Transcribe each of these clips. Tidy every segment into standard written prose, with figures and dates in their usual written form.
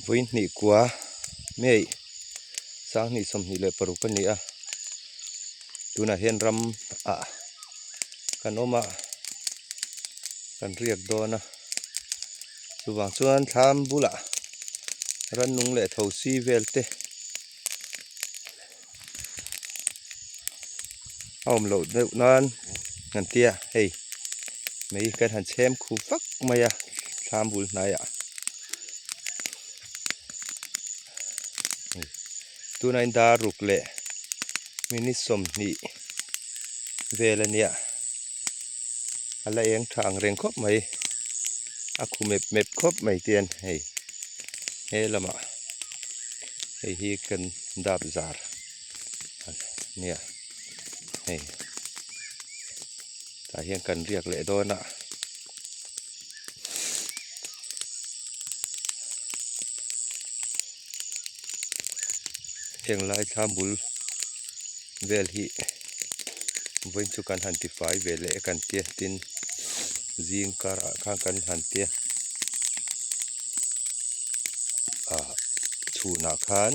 Vawihnih kua May sanghnih 26 a ni a, tunah hian ram ah kan awm a, kan riak dawn a, chuvang chuan thlam bulah rannung leh thosi vel te a awm loh deuh nan kan tia hei mei kan han chhem khu vak mai a thlam bul hnaiah tunah in dar ruk leh minute 20 vel a nia a la eng tha ang reng khawp mai a khu mep mep khawp mai te hian hei he lamah hei hi kan dap zar nia hei tah hian kan riak leh dawn a heng lai thla bul vel hi vawiin chu kan han tifai ve leh kan tia tin zing karah khan kan han tia ah chhunah khan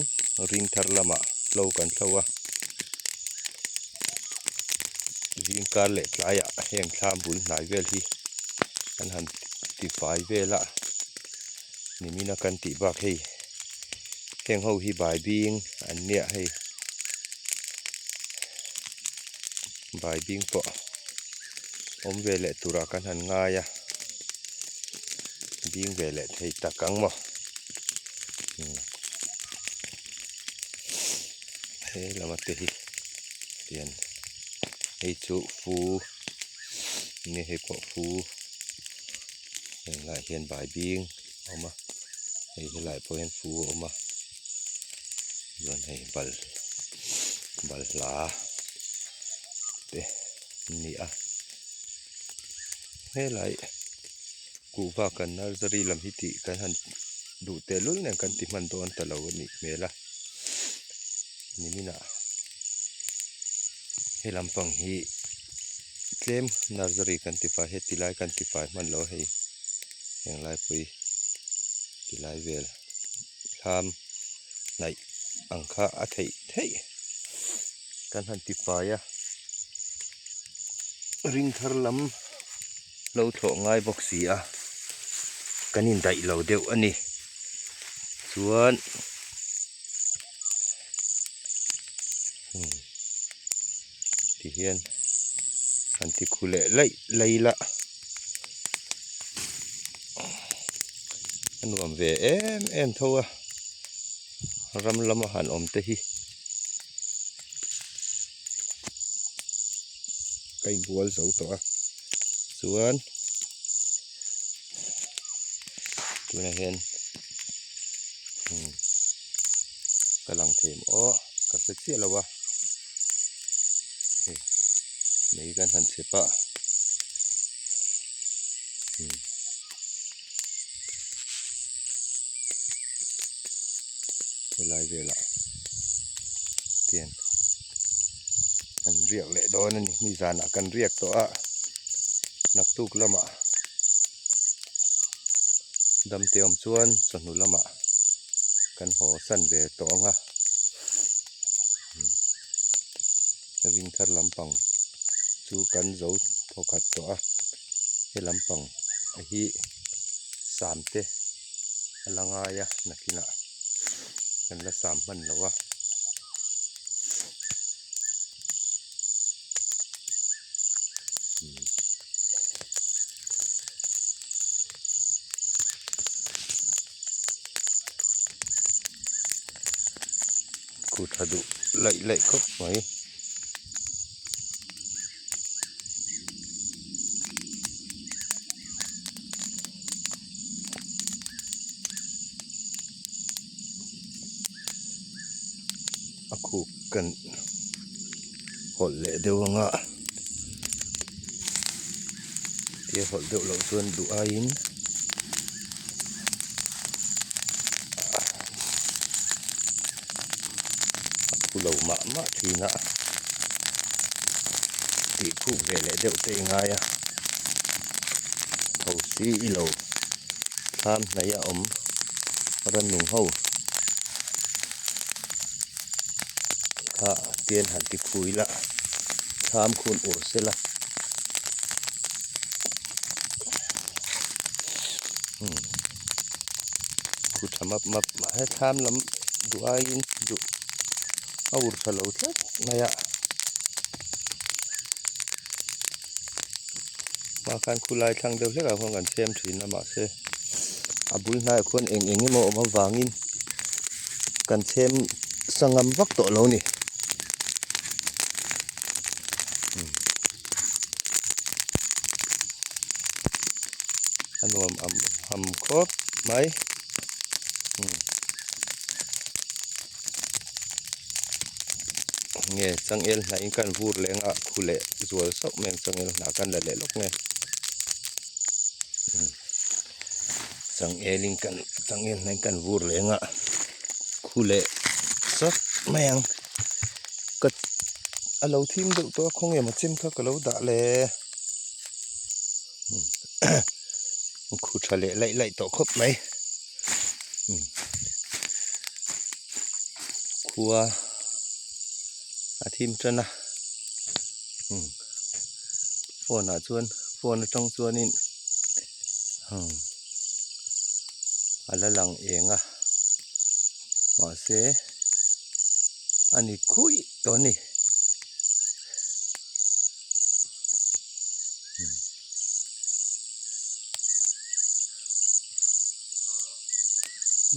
ring thar lamah hlo kan thlo a zing kar leh tlaiah heng thla bul hnai vel hi kan han tifai vel a nimina kan tih bak hei heng ho hi bai bing an nia hei bai bing pawh awm ve leh turah kan han ngai a bing ve leh thei tak ang maw he lama te hi tian hei chu fu nge hei pawh fu heng laiah hian bai bing a awm a hei helaiah pawh hian fu a awm a chuan hei bal balhla te an ni a helai kuhva kan nursery lam hi tih kan han duh tehlul nen kan ti hman dawn ta lo a nih hmel a niminah he lampang hi tlem nursery kan ti fai heti lai kan ti fai hman lo a hei heng lai pawh hi ti lai vel thlam hnaih ang kha a theih theih kan han ti fai a ring thar lam lo thlawh ngai bawk si a kan indaih lo deuh a ni chuan ti hian han ti khu leh laih laih ila a nuam ve em em tho a ram lama han awm te hi ka inbual zo tawh a chuan tunah hian ka lang thei em aw ka hre chiah lo a hei mei kan han chep a helai velah tian kan riak leh dawn a ni nizanah kan riak tawh a naktuk lamah damte awm chuan chawhnu lamah kan haw san ve tawh ang a ring thar lampang chu kan zo thawkhat tawh a he lampang a hi sam te a la ngai a nakinah kan la sam hman lo a. Khu tha duh laih laih khawp mai. A khuk kan hawlh leh deuh ang a tia hawlh deuh loh chuan duh aiin a phu lo mah mah thin a tih khuk ve leh deuh te i ngai a tho si i lo thlam hnaih a awm. Rannung ho kha tian han ti khu ila thlam khun ur sela umm khu tha map map he thlam lam duh aiin duh a ur tha lo tlat mai a hma khan khulai thlang deuh hlek ah khuan kan chhem thin a mahse a bul hnaiah khuan eng eng emaw awm avangin kan chhem sangam vak tawh lo a ni a nuam am ham khawp mai. Nge changel hnah in kan vur leh anga khu leh zual sauh mai ang changel hnah kan la leh lawk nge changel in kan changel hnah in kan vur leh anga khu leh sawt mai ang ka a lo thim deuh tawh a khawnge maw chem kha ka lo dah le khu tha leh laih laih tawh khawp mai. Khua a thim tan a phone ah chuan phone atang chuanin a la lang eng a mahse a ni khuih tawh a ni.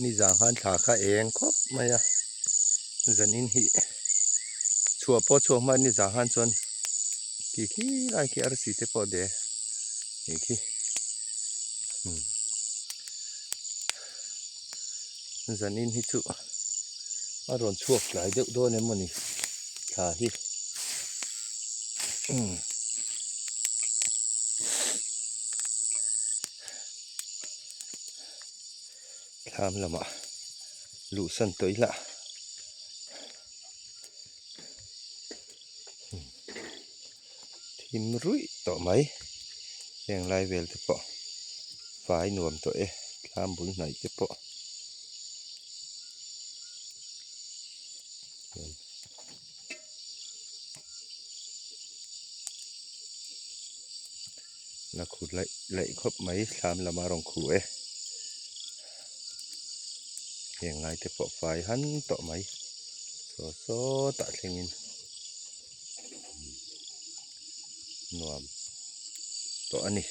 Nizan khan thla kha eng khawp mai a zanin hi chhuah pawh chhuah hma nizan khan chuan khi khi lai khi arsi te pawh de nih khi zanin hi chu a rawn chhuak tlai deuh dawn em mawni thla hi. Thlam lamah luh san tawh ila thim ruih tawh mai heng lai vel te pawh fai nuam tawh e thlam bul hnaih te pawh. La khu laih laih khawp mai thlam lama rawn khu e heng lai te pawh fai han tawh mai saw sawtah thlengin nuam tawh a ni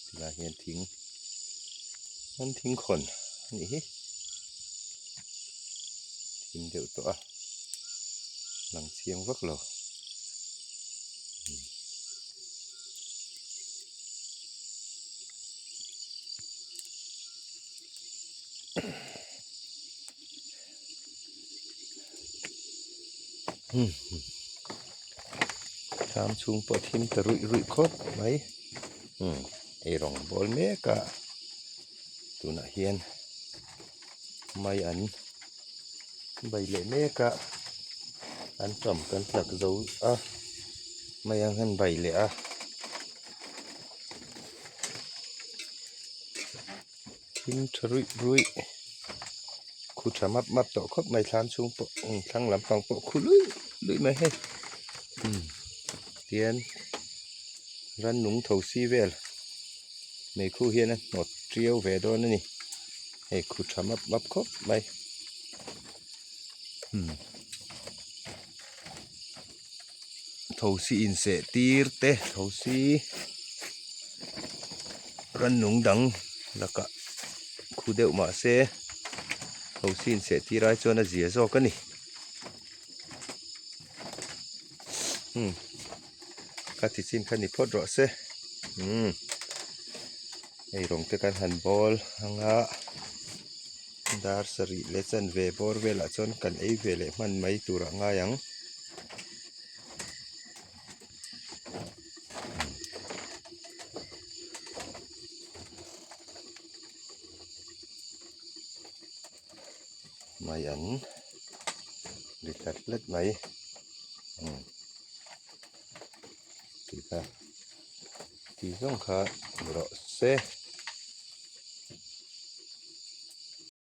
tilai hian thing an thing khawn a nih hi thim deuh tawh a lang chiang vak lo. Thlam chhung pawh thim ta ruih ruih khawp mai eirawng bawl mek a tunah hian mai an bai leh mek a an tam kan tlak zo a mai ang hian bai leh a. Thim tha ruih ruih khu tha map map tawh khawp mai thlam chhung pawh thlang lampang pawh khu luih luih mai hei tian rannung tho si vel meikhu hian a hnawt tiau ve dawn a ni hei khu tha map map khawp mai thosi inseh tir te thosi rannung dang lakah khu deuh mah se thosi inseh tir ai chuan a zia zawk a ni umm ka ti chin kha ni phawt rawh se umm hei rawng te kan han bawl anga dar sarih leh chanve bawr velah chuan kan ei ve leh hman mai tur ah ngai ang. Mai an ri hlat hlat mai umm tih kha tih zawng kha ni rawh se.